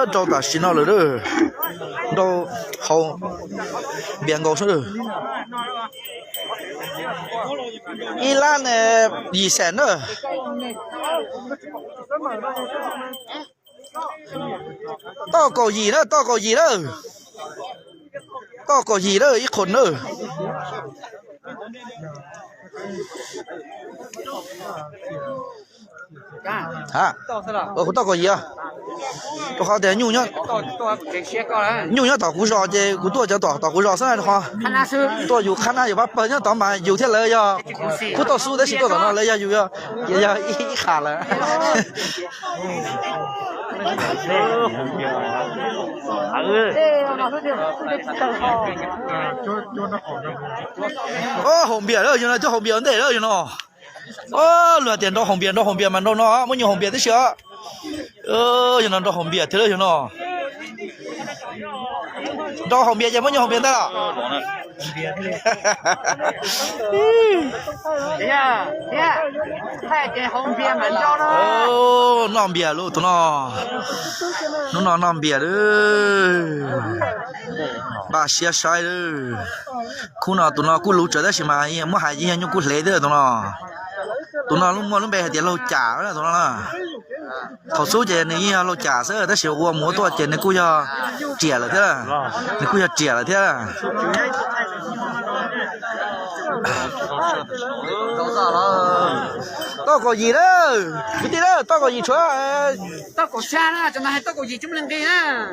Nrau tam sim no lawm, nrau haus npias nkaus xwb. Ib lab ne yim xees na. Toj kaum yim na, toj kaum yim na. Toj kaum yim na, ib qho na. Kuv toj kaum yim, rau qhov tias nyuj nyob tom kuv zos ces kuv tuaj cov tom kuv zos xwb na, rau qhov tuaj yus qhab nab yus pab pawg nyob tod mas yus thiab lawv yog kuj toj xub tab sis tuaj tom no lawv yog yus yog ib qha lawm. Haus npias lawm yog no, coj haus npias ua ntej lawm yog no. Luag tias nrau haus npias, nrau haus npias mas nrau no, muab nyuag haus npias tib si os. Yog no nrau haus npias thiab lawm yog no. Nrau haus npias ces muab nyuag haus npias ntag los. Noj npias lawm tus no. Hnub no noj npias lawm. Npaj siab saib lawm. Khub no tus no kuj luv tsawv tab sis mas muab hais yeej yog nyuj kub hlev thiab tus no. Tus no muaj lub npe hais tias laug Cam tus no. Thaum xub ces nws yeej yog laug Cam xwb tab sis ua mus ua tuaj ces nws kuj yog riam lawm thiab. Nws kuj yog riam lawm thiab. Toj kaum yim na, kwv tij na, toj kaum yim tshuav.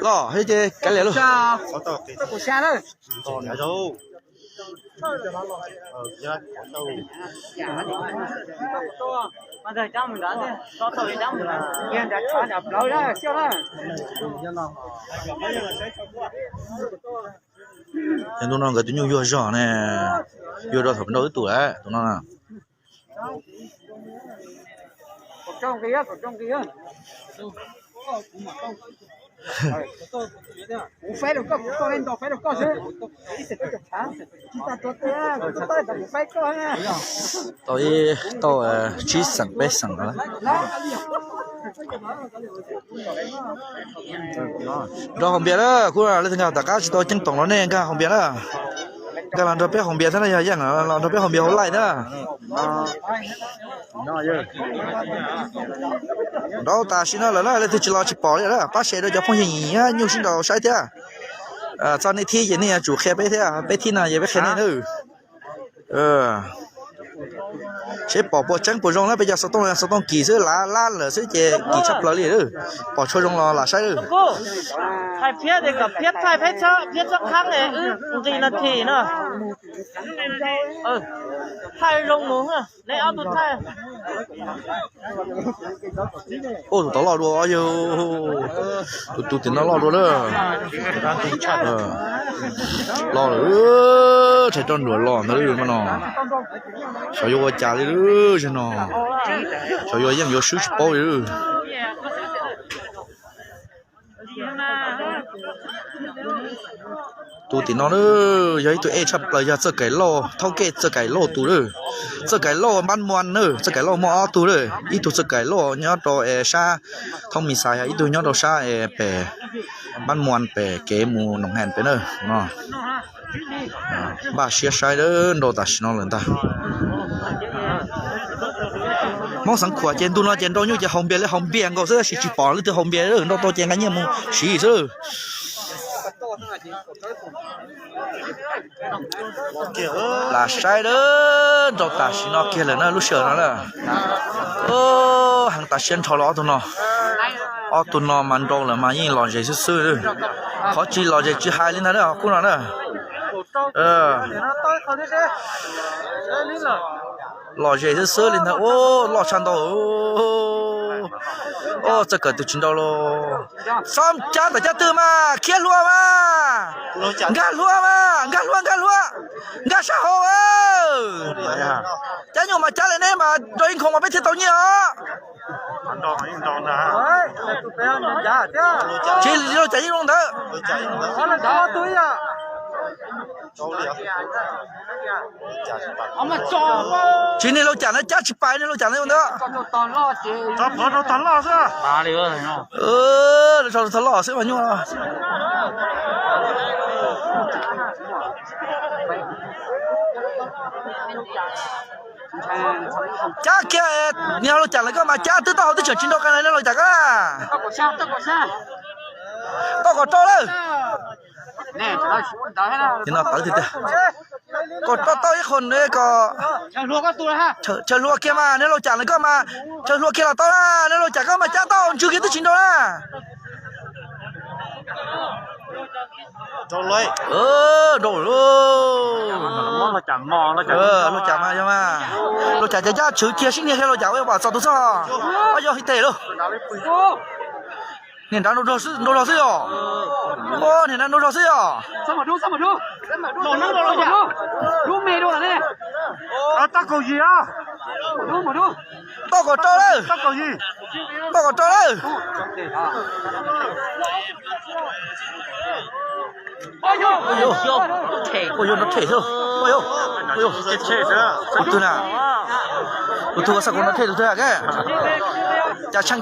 Los ces kav liam lauj. Yog ntu no nkawd tus nyuj yuag zog ne, yuag rau thaum nrau ib tug lawm tus no. Tau ib tau tsib xeem peb xeem no. Nrog haus npias na, kuv leej twg nkag tom qab tsis tau ceeb toom los nej nkag haus npias na. Nkag los nrog peb haus npias thiab na, yog yeej los nrog peb haus npias haus laij thiab. Nrau tam sim no lawm na, leej twg tsis los tsis pom li na, pab share rau cov phooj ywg nyuj sib nraus saib thiab. Txog nej thib ces nej yuav tsum qhia peb thiab, peb thib no ces peb qhia nej na. Seb pom puas tseeb puas zoo na, peb cov xov tooj xov tooj kim xwb, lav lab lawm xwb ces kim tshaj plaws li. Pom tshua zoo los lam saib. Hais phiab tias kom phiab thaij peb txhob, phiab txhob qhab es wb nqis nas this no. Thaij zoo mus, neb ob tug thaij. Tus tod loj dua yog, tus tus tim no loj dua na. Loj lawm, rhais roj nruam los ntawd no. Xyov yuav ua cas li lawm no. Xyov yuav yeej yuav swb tsis paub li. Tus tim no yog ib tug ej tshaj plaws, yog Txawj Kaim Lauj, thaub kej Txawj Kaim Lauj tus. Txawj Kaim Lauj Npab Muas na, Txawj Kaim Lauj muaj ob tug lawm, ib tug Txawj Kaim Lauj nyob rau es sab Thoob Mis Xais, yog ib tug nyob rau sab es pem Npab Muas pem kev mus Noom Hees pem na. Npaj siab saib, nrau tam sim no lawm ntag. Hmoob Xeev Khuam ces ntu no ces nrau nyuj ces haus npias li haus npias nkaus xwb, tab sis tsis pom leej twg haus npias, nrau tau ces nqa nyiaj mus siv xwb. Lam saib, nrau tam sim no kiag lawm na, lub sij hawm no na. Heev tas siab nrho los ob tug no. Ob tug no mas nrau lawm mas yeej lom zem xwb xwb. Qhov tsis lom zem tsis hais li ntag na, qub no na. Lom zem xwb xwb li ntag, loj tshaj ntau. Txawj kawm tus tsis nrau los. Xob cab tom cab twg mas khiav hlua mas. Nkag hlua mas, nkag hlua, nkag hlua. Nkag sab hauv. Cab nyuj mas cab li neb mas rau ib nkhoos mas peb thiaj tau nyiaj os. Tsis li lub cas yeej zoo ntawd. Tsis niag laus cas na, cab tsis pais niag laus cas na ntawd. Txog los xwb mas nyuaj. Cab kiag, niag Lauj Cam lawv koj mas cab twb taub hau twb tseem tsis nrau qe li Lauj Cam koj na. Toj kom rau lawm. Kom rau tau ib qho kom chaw hlua kiag mas niag Lauj Cam lawv koj mas chaw hlua kiag los tau na, niag Lauj Cam koj mas cab taub hau ntswg kiag twb tsis nrau na. Nrau lawm. Lauj Cam mas yog mas, Lauj Cam cab cab tshwv kiag sib niag kiag Lauj Cam ua pom txog tus txog. Yog hib tes lauj. Niag nrad nrau zog xwb yog. Niag nrad nrau zog xwb yog. Toj kaum yim, toj kaum rau lawm, toj kaum rau lawm. Ua yog no them xwb. Ua yog, ua yog, kuv twg na, kuv twg ua xav kuv no them tus twg ke. Cas tsheej,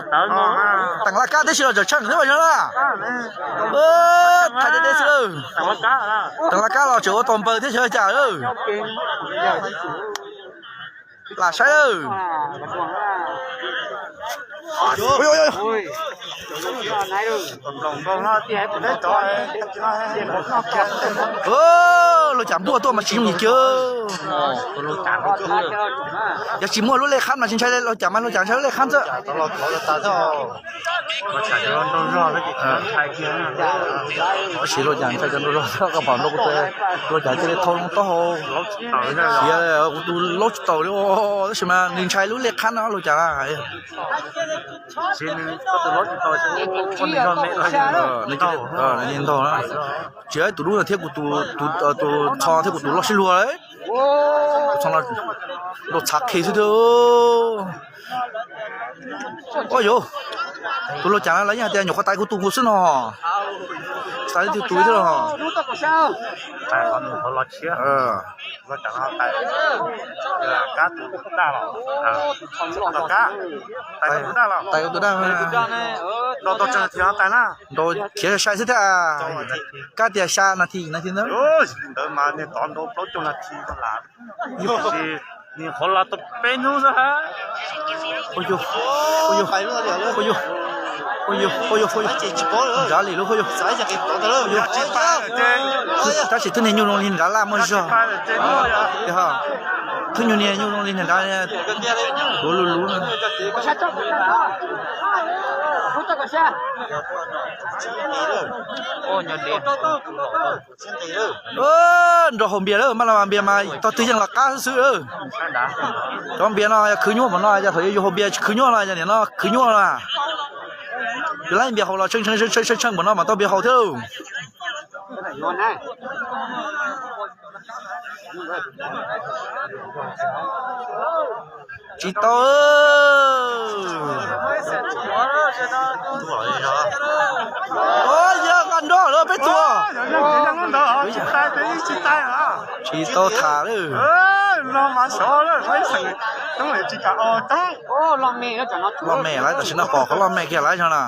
teem laj kab tib si los tseem tsheej xwb mas yog na. Thaiv deb deb xwb lawm. Teem laj kab los tseem ua tau npaws thiab xyov cas lawm. Lam saib lawm. Lauj Cam npuaj tuaj mas tsis yooj yim kiag. Yog tsis muaj lub lej qhab mas tsis ntshai Lauj Cam mas Lauj Cam ntshai lub lej qhab xwb. Tab sis Lauj Cam ntshai cov nrau zog, koj pom nrau kuv, Lauj Cam cia li thau loo taub hau. Kuv tus laub tsis taus li, tab sis mas nws ntshai lub lej qhab no Lauj Cam. Ntaug na. Tsis tus dub no thiab kuv tus, tus txho thiab kuv tus loj sib luag. Tus txho no nrau txhav qhi xwb thiab. Ua yuav, tus Lauj Cam no lawv yeej hais tias nyuam qhuav tais kuv tus nkaus xwb no. Tais tus tus thiab los. Tais tus daj los, tais tus daj, tais tus daj, nrau khiav sai xwb thiab. Kab tias xya nas this nas this ntawd. Ntawd mas niag tod nrau plaub caug nas this lam, nws qhuav los tau peb hnub xwb. Ua yog, ua yog, ua yog, ua yog, ua yog, nrad li lub ua yog. Tab sis twb niag nyuj zoo li nrad laj muaj zog. Twb nyuj niag nyuj zoo li nrad, luv luv luv. Nrau hauv npias lawm, maj los mas npias mas tog twg yeej los qab xwb xwb. Cov npias no yog khwv nyuaj npaum no, yog thaum yuav hauv npias tsis khwv nyuaj los yog nim no khwv nyuaj na. Yus lab npias hauv los tsheej tsheej tsheej tsheej npaum no mas tau npias hauv thiab. Tsis tau. Yog nqa nrog lawm peb txuas. Tsis tau tham lawm. Loj me lawm, tam sim no pom qhov loj me kiag lawm xyov na.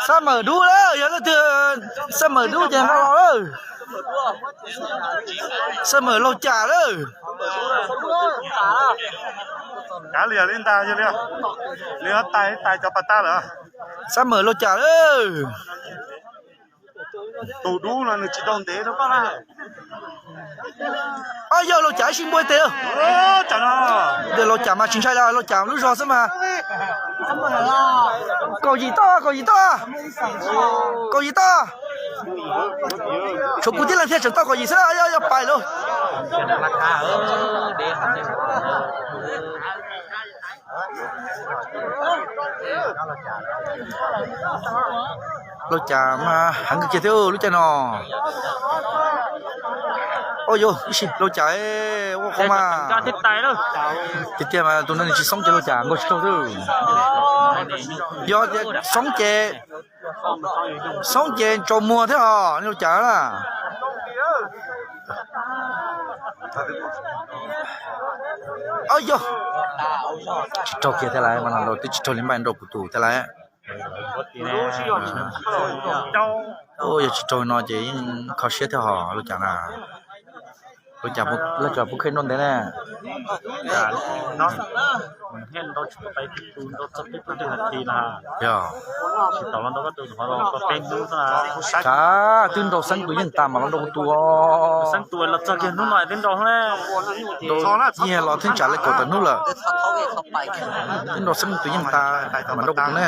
Xab mawm dub lawm, yog leej twg xab mawm dub ces nqa los lawm. Xab mawm Lauj Cam lawm. Kav liam li ntag, nws tais tais cov pas tag lawm. Xab mawm Lauj Cam lawm. Tus dub no nws tsis tau ntev rau koj na. Yog Lauj Cam ib sij npuaj tes. Ntawm Lauj Cam mas tsis ntshai, Lauj Cam lub zog xwb mas. Kaum yim toj, kaum yim toj, kaum yim toj. Tshuav kuv tib leeg thiaj tseem tau kaum yim xwb, yog pais lauj. Lauj Cam mas heev kawg kiag thiab lub caij no. Ua yog ib sij Lauj Cam ua qhov mas tiag tiag mas tus no nws tsis xoob ces Lauj Cam nkaug tsis raug xwb. Yog tias xoob ces, xoob ces tsaus muag thiab os Lauj Cam na. Yog Tsis raug kiag thiab lawm, mas los nrau twb tsis raug li npaum nrau kuv tus thiab lawm. Yog tsis raug no ces yeej kho siab thiab hos lub cas na. Lub cas lawv cov pub kheej nrau ntev ne. Yog. Twb nrau xeeb tus yeej tas mas los nrau kuv tus. Nyiag los thib tsam li kaum tawm hnub lawm. Twb nrau xeeb tus yeej tas mas nrau kuv tus ne.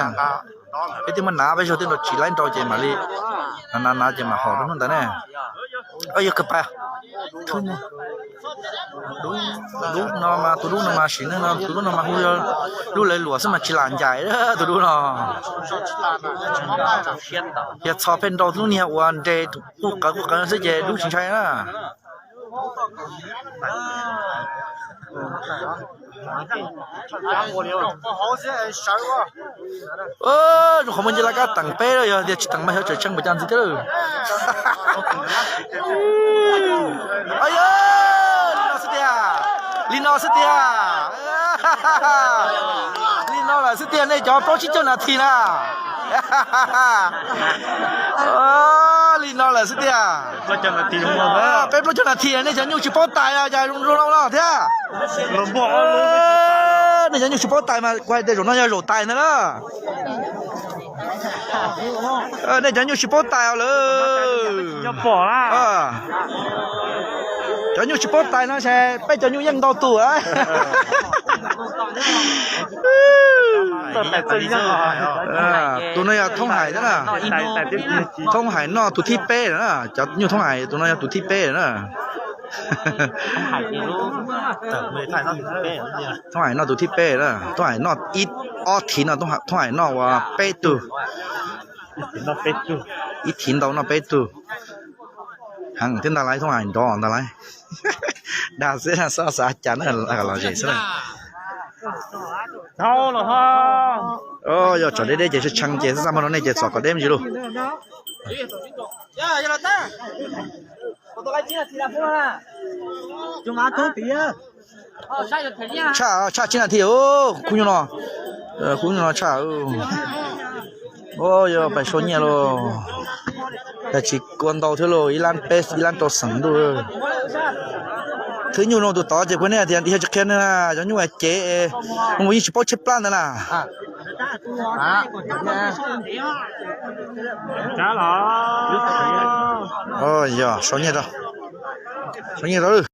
Peb twb muab nav peb zaug twb nrau tsis laib nrau ces mam li nav nav nav ces mam haum rau hnub ntawd ne. Yog kawg pais. Dub no mas tus dub no mas sim neej no tus dub no mas hu yog lub lawv luam xwb mas tsis lam ncaim tus dub no. Yog txhos pheej nrau lub niag uas nres quj qawv quj qawv xwb ces dub tsis ntshai na. Zoo qhov muaj ncej laj kab teem peb, yog tias tsis teem mas xyov tseem tsheej npaum cas ntxiv thiab lawm. Li no xwb tiag, li no xwb tiag, li no lawm xwb tiag nej cov plaub tsib caug nas this na. Li no lawm xwb tiag. Peb plaub caug nas this nej cov nyuj tsis paub tais los cas zoo zoo no thiab. Nej cov nyuj tsis paub tais mas kuv hais tias zaum no yog zaum tais ntag na. Nej cov nyuj tsis paub tais lawm. Cov nyuj tsis paub tais no ces peb cov nyuj yeej ntau tus. Tus no yog Thoob Hais thiab na. Thoob Hais noj tus thib peb lawm na. Cov nyuj Thoob Hais tus no yog tus thib peb lawm na. Thoob Hais noj tus thib peb na. Thoob Hais noj ib ob thiv no, Thoob Hais noj ua peb tug. Ib thiv ntau noj peb tug. Heev thiab ntag lauj, Thoob Hais nrov ntag lauj. Dag xwb, xav xav cas na, los zem xwb na. Yog tsov deb deb ces tshee ces xab xab mog no nej ces txom kom deb me ntsis lauj. Tshaj, tshaj tsib nas this, khub nyuj no, khub nyuj no tshaj. Yog pais sau nyiaj lauj. Yog tsis kua ntau thiab lauj, ib lab peb ib lab rau xeem ntuj. Thwb nyuj zoo tus tod ces kuv ne tias yog tsis qhia ne, cov nyuj cev, yeej tsis paub tshaib plab ntawd na. Yog sau nyiaj rau, sau nyiaj rau.